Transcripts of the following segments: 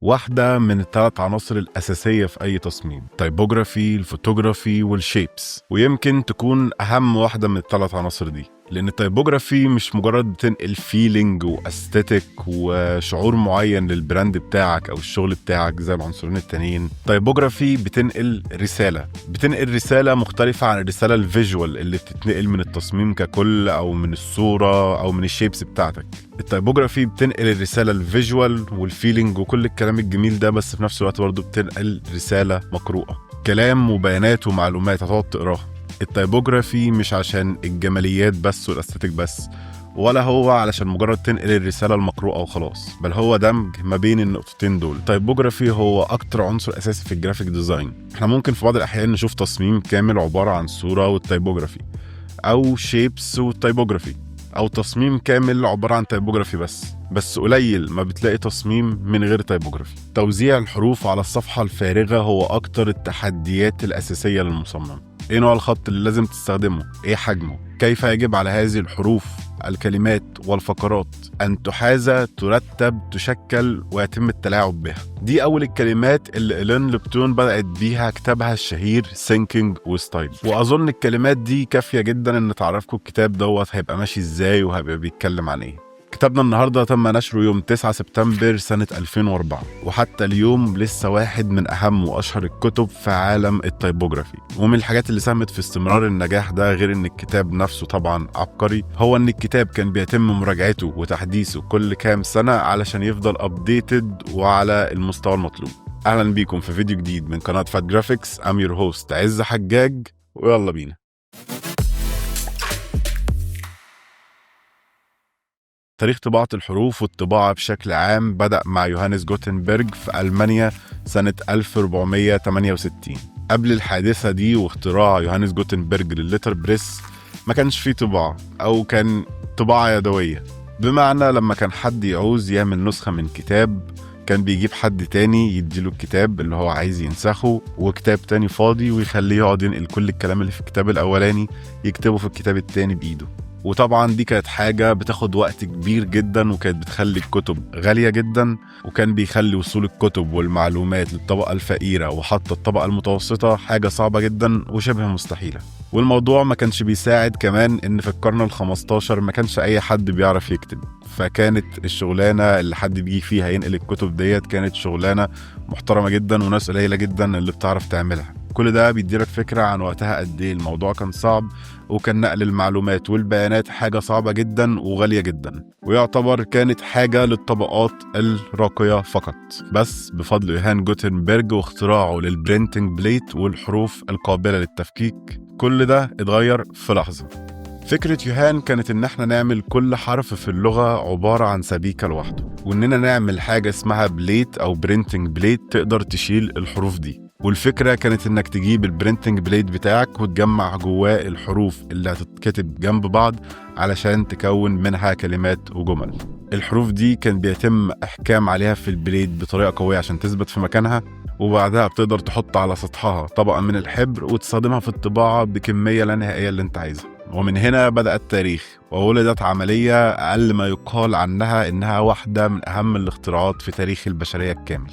واحدة من الثلاث عناصر الأساسية في أي تصميم: typography، ال photography، وال shapes. ويمكن تكون أهم واحدة من الثلاث عناصر دي، لأن ال typography مش مجرد بتنقل feeling و aesthetic وشعور معين لل brand بتاعك أو الشغل بتاعك زي العنصرين التانيين. ال typography بتنقل رسالة، بتنقل رسالة مختلفة عن الرسالة ال visual اللي بتتنقل من التصميم ككل أو من الصورة أو من ال shapes بتاعتك. ال typography بتنقل الرسالة ال visual وال feeling وكل الكلام الجميل ده، بس في نفس الوقت برضه بتنقل رسالة مقروءة، كلام وبيانات ومعلومات هتقعد تقراها. ال typography مش عشان الجماليات بس وال aesthetic بس، ولا هو علشان مجرد تنقل الرسالة المقروءة وخلاص، بل هو دمج ما بين النقطتين دول. ال typography هو أكتر عنصر أساسي في ال graphic design. احنا ممكن في بعض الأحيان نشوف تصميم كامل عبارة عن صورة وال typography، أو shapes وال typography، أو تصميم كامل عبارة عن typography بس قليل ما بتلاقي تصميم من غير typography. توزيع الحروف على الصفحة الفارغة هو أكتر التحديات الأساسية للمصمم. ايه نوع الخط اللي لازم تستخدمه؟ ايه حجمه؟ كيف يجب على هذه الحروف، الكلمات والفقرات أن تحاذى، ترتب، تشكل، ويتم التلاعب بها؟ دي أول الكلمات اللي إيلين لوبتون بدأت بيها كتابها الشهير Thinking with Type، وأظن الكلمات دي كافية جدا إن تعرفكم الكتاب دوت هيبقى ماشي إزاي وهيبقى بيتكلم عن إيه. كتابنا النهاردة تم نشره يوم 9 سبتمبر سنة 2004، وحتى اليوم لسه واحد من أهم وأشهر الكتب في عالم ال typography. ومن الحاجات اللي ساهمت في استمرار النجاح ده، غير إن الكتاب نفسه طبعا عبقري، هو إن الكتاب كان بيتم مراجعته وتحديثه كل كام سنة علشان يفضل updated وعلى المستوى المطلوب. أهلا بيكم في فيديو جديد من قناة فات جرافيكس. I'm your host عز حجاج، ويلا بينا. تاريخ طباعة الحروف والطباعة بشكل عام بدأ مع يوهانس جوتنبرج في ألمانيا سنة 1468. قبل الحادثة دي واختراع يوهانس جوتنبرج للل letterpress ما كانش فيه طباعة، أو كان طباعة يدوية. بمعنى لما كان حد يعوز يعمل نسخة من كتاب كان بيجيب حد تاني يديله الكتاب اللي هو عايز ينسخه وكتاب تاني فاضي، ويخليه يقعد ينقل كل الكلام اللي في الكتاب الأولاني يكتبه في الكتاب التاني بإيده. وطبعا دي كانت حاجة بتاخد وقت كبير جدا، وكانت بتخلي الكتب غالية جدا، وكان بيخلي وصول الكتب والمعلومات للطبقة الفقيرة وحتى الطبقة المتوسطة حاجة صعبة جدا وشبه مستحيلة. والموضوع ما كانش بيساعد كمان إن في القرن ال15 ما كانش أي حد بيعرف يكتب، فكانت الشغلانة اللي حد بيجي فيها ينقل الكتب ديت كانت شغلانة محترمة جدا وناس قليلة جدا اللي بتعرف تعملها. كل ده بيديلك فكرة عن وقتها قد إيه الموضوع كان صعب، وكان نقل المعلومات والبيانات حاجة صعبة جدا وغالية جدا، ويعتبر كانت حاجة للطبقات الراقية فقط. بس بفضل يوهان جوتنبرج واختراعه لل printing plate والحروف القابلة للتفكيك، كل ده اتغير في لحظة. فكرة يوهان كانت إن احنا نعمل كل حرف في اللغة عبارة عن سبيكة لوحده، وإننا نعمل حاجة اسمها plate أو printing plate تقدر تشيل الحروف دي. والفكرة كانت إنك تجيب ال printing plate بتاعك وتجمع جواه الحروف اللي هتتكتب جنب بعض علشان تكون منها كلمات وجمل. الحروف دي كان بيتم إحكام عليها في ال plate بطريقة قوية عشان تثبت في مكانها، وبعدها بتقدر تحط على سطحها طبقة من الحبر وتصطدمها في الطباعة بكمية لا نهائية اللي انت عايزها. ومن هنا بدأ التاريخ، وولدت عملية أقل ما يقال عنها إنها واحدة من أهم الاختراعات في تاريخ البشرية الكامل،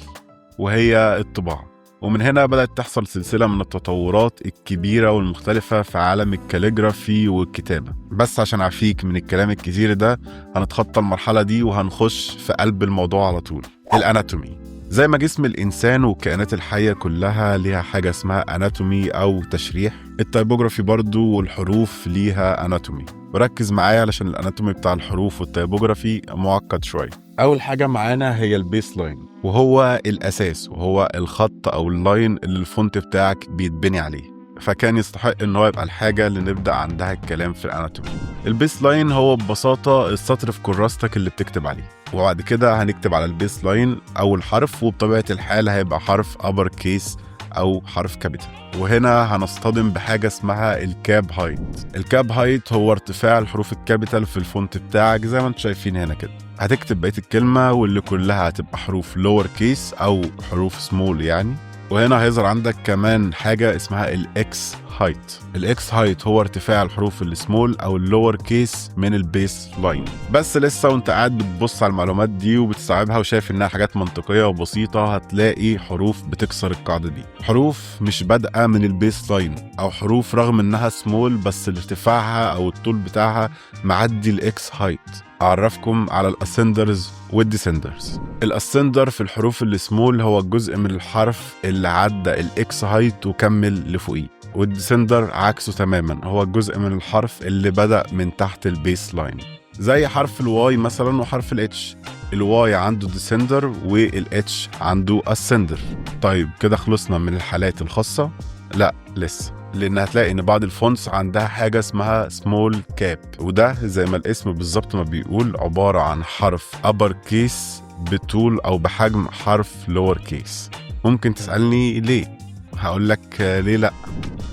وهي الطباعة. ومن هنا بدأت تحصل سلسلة من التطورات الكبيرة والمختلفة في عالم ال calligraphy والكتابة. بس عشان أعفيك من الكلام الكتير ده هنتخطى المرحلة دي وهنخش في قلب الموضوع على طول. ال anatomy. زي ما جسم الإنسان والكائنات الحية كلها ليها حاجة اسمها anatomy أو تشريح، ال typography برضو والحروف ليها anatomy. وركز معايا علشان ال anatomy بتاع الحروف وال typography معقد شوية. أول حاجة معانا هي ال baseline، وهو الأساس، وهو الخط أو ال line اللي ال font بتاعك بيتبني عليه، فكان يستحق إن هو يبقى الحاجة اللي نبدأ عندها الكلام في ال anatomy. ال baseline هو ببساطة السطر في كراستك اللي بتكتب عليه، وبعد كده هنكتب على ال baseline أول حرف، وبطبيعة الحال هيبقى حرف upper case أو حرف capital. وهنا هنصطدم بحاجة اسمها ال cap height. ال cap height هو ارتفاع الحروف ال capital في ال font بتاعك زي ما انتم شايفين هنا كده. هتكتب بقية الكلمة واللي كلها هتبقى حروف lower case أو حروف سمول يعني، وهنا هيظهر عندك كمان حاجة اسمها ال X height. ال X height هو ارتفاع الحروف ال small او ال lower case من ال base line. بس لسه وانت قاعد بتبص على المعلومات دي وبتستوعبها وشايف انها حاجات منطقية وبسيطه، هتلاقي حروف بتكسر القاعدة دي. حروف مش بادئه من ال base line، او حروف رغم انها سمول بس ارتفاعها او الطول بتاعها معدي ال X height. اعرفكم على ال ascenders وال descenders. ال ascender في الحروف السمول هو الجزء من الحرف اللي عدى ال X height وكمل لفوقيه، وال descender عكسه تماما، هو الجزء من الحرف اللي بدأ من تحت ال base line، زي حرف ال Y مثلا وحرف ال H. ال Y عنده descender وال H عنده ascender. طيب كده خلصنا من الحالات الخاصة؟ لا لسه، لان هتلاقي ان بعض ال fonts عندها حاجة اسمها small cap، وده زي ما الاسم بالظبط ما بيقول عبارة عن حرف upper case بطول او بحجم حرف lower case. ممكن تسالني ليه؟ هقول لك ليه لا.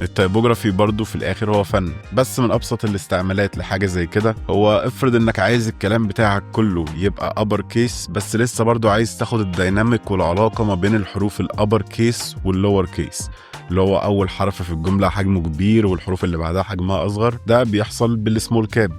ال typography برضو في الاخر هو فن، بس من ابسط الاستعمالات لحاجة زي كده هو افرض انك عايز الكلام بتاعك كله يبقى upper case، بس لسه برضو عايز تاخد ال dynamic والعلاقة ما بين الحروف ال upper case وال lower case، اللي هو اول حرف في الجملة حجمه كبير والحروف اللي بعدها حجمها اصغر. ده بيحصل بال small cap،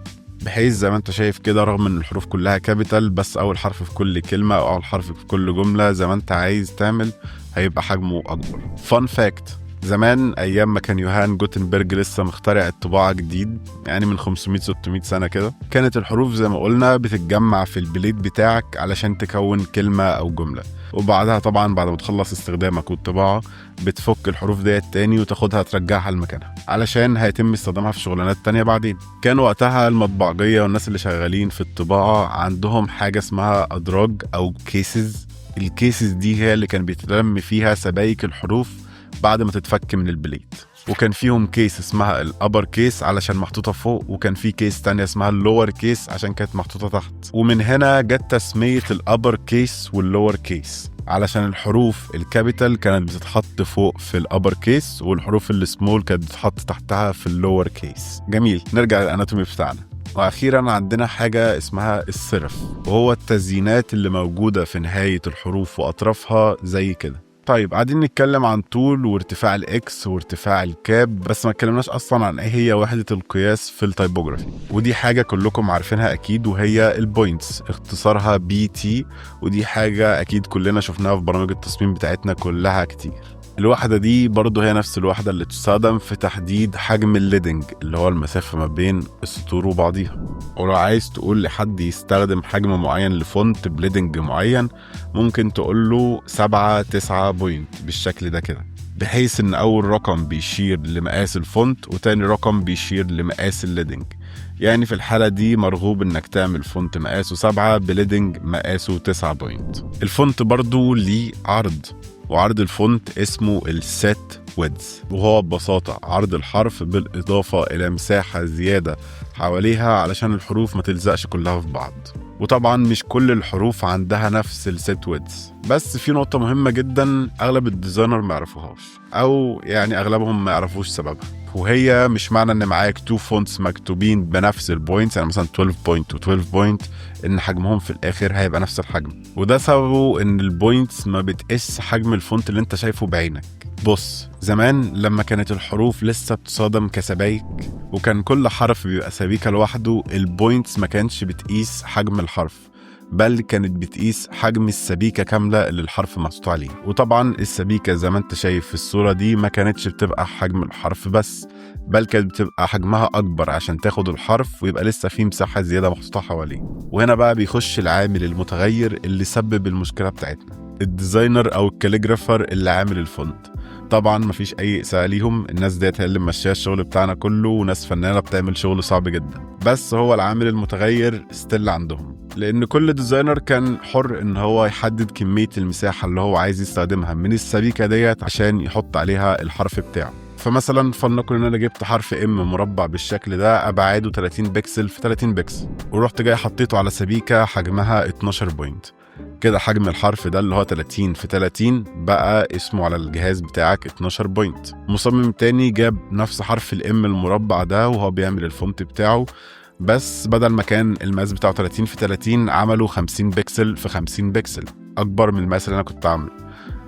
بحيث زي ما انت شايف كده رغم ان الحروف كلها capital، بس اول حرف في كل كلمة او اول حرف في كل جملة زي ما انت عايز تعمل هيبقى حجمه اكبر. fun fact، زمان ايام ما كان يوهان جوتنبرج لسه مخترع الطباعة جديد، يعني من 500 600 سنة كده، كانت الحروف زي ما قلنا بتتجمع في ال plate بتاعك علشان تكون كلمة او جمله، وبعدها طبعا بعد ما تخلص استخدامك والطباعه بتفك الحروف ديت تاني وتاخدها ترجعها لمكانها علشان هيتم استخدامها في شغلانات تانية بعدين. كان وقتها المطبعجية والناس اللي شغالين في الطباعة عندهم حاجة اسمها أدراج أو cases. ال cases دي هي اللي كان بيتلم فيها سبايك الحروف بعد ما تتفك من ال plate، وكان فيهم case اسمها ال upper case علشان محطوطة فوق، وكان في case تانية اسمها ال lower case عشان كانت محطوطة تحت. ومن هنا جت تسميه ال upper case وال lower case، علشان الحروف ال capital كانت بتتحط فوق في ال upper case، والحروف السمول كانت بتتحط تحتها في ال lower case. جميل، نرجع لل anatomy بتاعنا. واخيرا عندنا حاجة اسمها ال serif، وهو التزيينات اللي موجودة في نهاية الحروف واطرافها زي كده. طيب قاعدين نتكلم عن طول وارتفاع ال X وارتفاع ال cap، بس ما اتكلمناش اصلا عن ايه هي وحده القياس في ال typography، ودي حاجة كلكم عارفينها اكيد، وهي ال points، اختصارها pt، ودي حاجة اكيد كلنا شفناها في برامج التصميم بتاعتنا كلها كتير. الوحدة دي برضه هي نفس الوحدة اللي تستخدم في تحديد حجم ال leading، اللي هو المسافة ما بين السطور وبعضيها. ولو عايز تقول لحد يستخدم حجم معين ل font ب leading معين، ممكن تقول له 7 9 point بالشكل ده كده، بحيث ان اول رقم بيشير لمقاس ال font وتاني رقم بيشير لمقاس ال leading. يعني في الحالة دي مرغوب انك تعمل font مقاسه 7 ب leading مقاسه 9 point. ال font برضو ليه عرض، وعرض ال font اسمه ال set width، وهو ببساطة عرض الحرف بالإضافة إلى مساحة زيادة حواليها علشان الحروف ما تلزقش كلها في بعض. وطبعا مش كل الحروف عندها نفس ال set width، بس في نقطة مهمة جدا أغلب ال designer ما يعرفوهاش، أو يعني أغلبهم ما يعرفوش سببها، وهي مش معنى ان معاك two fonts مكتوبين بنفس ال points، يعني مثلا 12 point و 12 point، ان حجمهم في الاخر هيبقى نفس الحجم. وده سببه ان ال points ما بتقيس حجم ال font اللي انت شايفه بعينك. بص، زمان لما كانت الحروف لسه بتصادم كسبايك وكان كل حرف بيبقى سبيكة لوحده، ال points ما كانش بتقيس حجم الحرف، بل كانت بتقيس حجم السبيكة كاملة اللي الحرف محطوط عليه. وطبعا السبيكة زي ما انت شايف في الصورة دي ما كانتش بتبقى حجم الحرف بس، بل كانت بتبقى حجمها أكبر عشان تاخد الحرف ويبقى لسه في مساحة زيادة محطوطة حواليه. وهنا بقى بيخش العامل المتغير اللي سبب المشكلة بتاعتنا، ال designer أو ال calligrapher اللي عامل ال font. طبعا مفيش اي اساءه ليهم، الناس ديت هي اللي ماشية الشغل بتاعنا كله، وناس فنانة بتعمل شغل صعب جدا، بس هو العامل المتغير still عندهم، لان كل designer كان حر ان هو يحدد كمية المساحة اللي هو عايز يستخدمها من السبيكه ديت عشان يحط عليها الحرف بتاعه. فمثلا فلنقل ان انا جبت حرف M مربع بالشكل ده ابعاده 30 بكسل في 30 بكسل، ورحت جاي حطيته على سبيكه حجمها 12 point. كده حجم الحرف ده اللي هو 30 في 30 بقى اسمه على الجهاز بتاعك 12 point. مصمم تاني جاب نفس حرف ال M المربع ده وهو بيعمل ال font بتاعه، بس بدل ما كان المقاس بتاعه 30 في 30 عمله 50 بكسل في 50 بكسل، اكبر من المقاس اللي انا كنت عامله.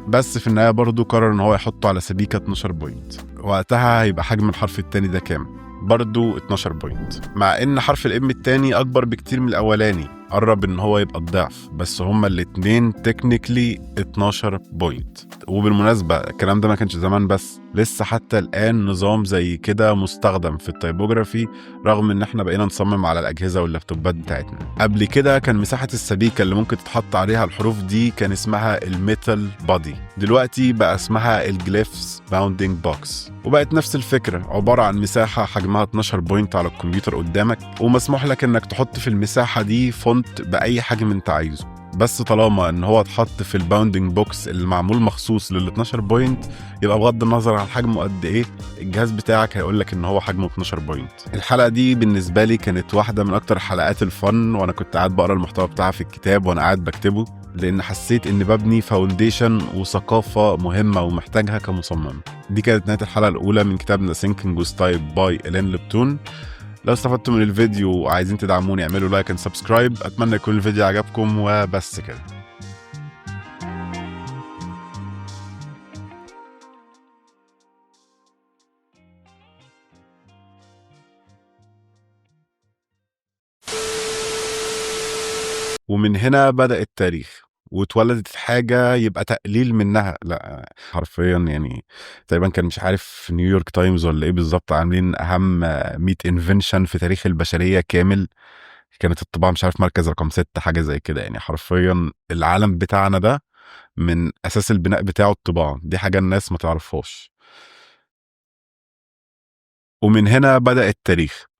بس في النهاية برضه قرر ان هو يحطه على سبيكه 12 point. وقتها هيبقى حجم الحرف التاني ده كام؟ برضه 12 point، مع ان حرف ال M التاني اكبر بكتير من الاولاني، قرب ان هو يبقى الضعف، بس هما الاتنين technically 12 point. وبالمناسبة الكلام ده ما كانش زمان بس، لسه حتى الآن نظام زي كده مستخدم في ال typography، رغم ان احنا بقينا نصمم على الأجهزة واللابتوبات بتاعتنا. قبل كده كان مساحة السبيكة اللي ممكن تتحط عليها الحروف دي كان اسمها ال metal body، دلوقتي بقى اسمها ال glyphs bounding box، وبقت نفس الفكرة، عبارة عن مساحة حجمها 12 point على الكمبيوتر قدامك، ومسموح لك انك تحط في المساحة دي font بأي حجم انت عايزه، بس طالما ان هو اتحط في ال bounding box اللي معمول مخصوص لل 12 point، يبقى بغض النظر عن حجمه قد ايه، الجهاز بتاعك هيقول لك ان هو حجمه 12 point. الحلقة دي بالنسبة لي كانت واحدة من اكتر حلقات ال fun، وانا كنت قاعد بقرا المحتوى بتاعها في الكتاب وانا قاعد بكتبه، لان حسيت اني ببني foundation وثقافة مهمة ومحتاجها كمصمم. دي كانت نهاية الحلقة الاولى من كتابنا Thinking with Type by إلين ليبتون. لو استفدتوا من الفيديو وعايزين تدعموني اعملوا like and subscribe. اتمنى يكون الفيديو عجبكم، وبس كده. ومن هنا بدأ التاريخ واتولدت حاجة يبقى تقليل منها، لا حرفيا يعني تقريبا كان مش عارف نيويورك تايمز ولا ايه بالظبط عاملين اهم 100 invention في تاريخ البشرية كامل، كانت الطباعة مش عارف مركز رقم 6 حاجة زي كده. يعني حرفيا العالم بتاعنا ده من اساس البناء بتاعه الطباعة، دي حاجة الناس ما تعرفهاش. ومن هنا بدأ التاريخ.